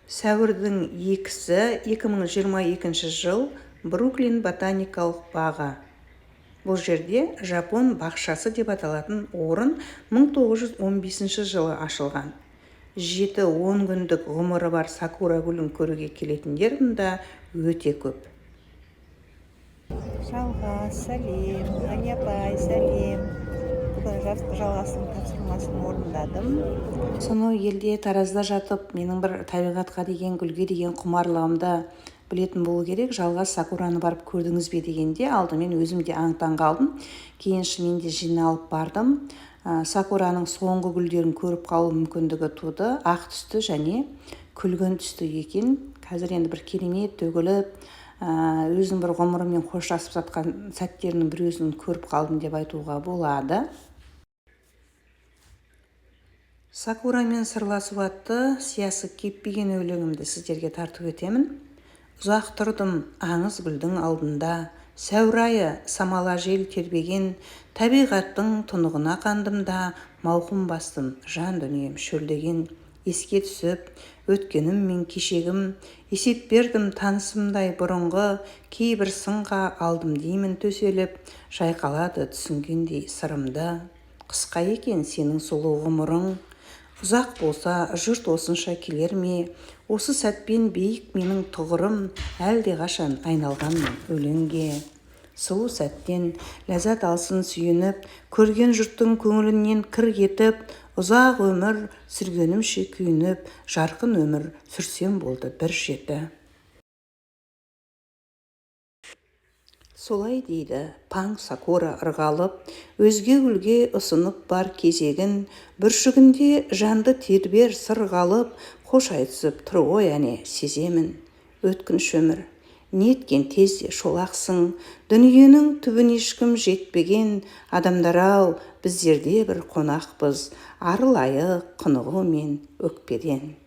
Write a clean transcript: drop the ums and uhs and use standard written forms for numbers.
Сәуірдің 2-сі, 2022 жыл, Бруклин ботаникалық бағы. Бұл жерде Жапон бақшасы деп аталатын орын 1915 жылы ашылған. 7-10 күндік ғұмыры бар сакура гүлін көруге келетіндер мұнда өте көп. Жалғас, сәлем! Ғани апай, сәлем! Бүгін Жалғастың тапсырмасын орындадым. Сонау елде, Таразда жатып, менің бір табиғатқа деген, гүлге деген құмарлығымды білетін болу керек. Жалғас «Сакураны барып көрдіңіз бе?» дегенде, алдымен өзім де аң-таң қалдым. Кейін шынымен де жиналып бардым. Сакураның соңғы гүлдерін көріп қалу мүмкіндігі туды. Ақ түсті және күлгін түсті екен. Қазір енді бір керемет төгіліп, өзінің бір ғұмырымен қоштасып жатқан сәттерінің біреуін көріп қалдым деп айтуға болады. «Сакурамен сырласу» атты сиясы кеппеген өлеңімді сіздерге тарту етемін. Ұзақ тұрдым аңыз гүлдің алдында, сәуір айы, самала жел тербеген, табиғаттың тұнығына қандым да, мауқын бастым, жан дүнием шөлдеген. Еске түсіп өткенім мен кешегім, есеп бердім танысымдай бұрынғы. Кейбір сынға алдым деймін төселіп, жайқалады түсінгендей сырымды. Қысқа екен сенің сұлу ғұмырың, ұзақ болса, жұрт осынша келер ме? Осы сәтпен биік менің тұғырым, әлдеқашан айналғанмын өлеңге. Сұлу сәттен ләззат алсын сүйініп, көрген жұрттың көңілінен кір кетіп, ұзақ өмір сүргенімше күйініп, жарқын өмір сүрсем болды бір жеті. Солай дейді паң сакура ырғалып, өзге гүлге ұсынып бар кезегін. Бүршігінде жанды тербер сыр қалып, қош айтысып тұр ғой, әне, сеземін. Өткінші өмір, неткен тез де шолақсың, дүниенің түбіне ешкім жетпеген. Адамдар-ау, біздер де бір қонақпыз, арылайық құнығу мен өкпеден.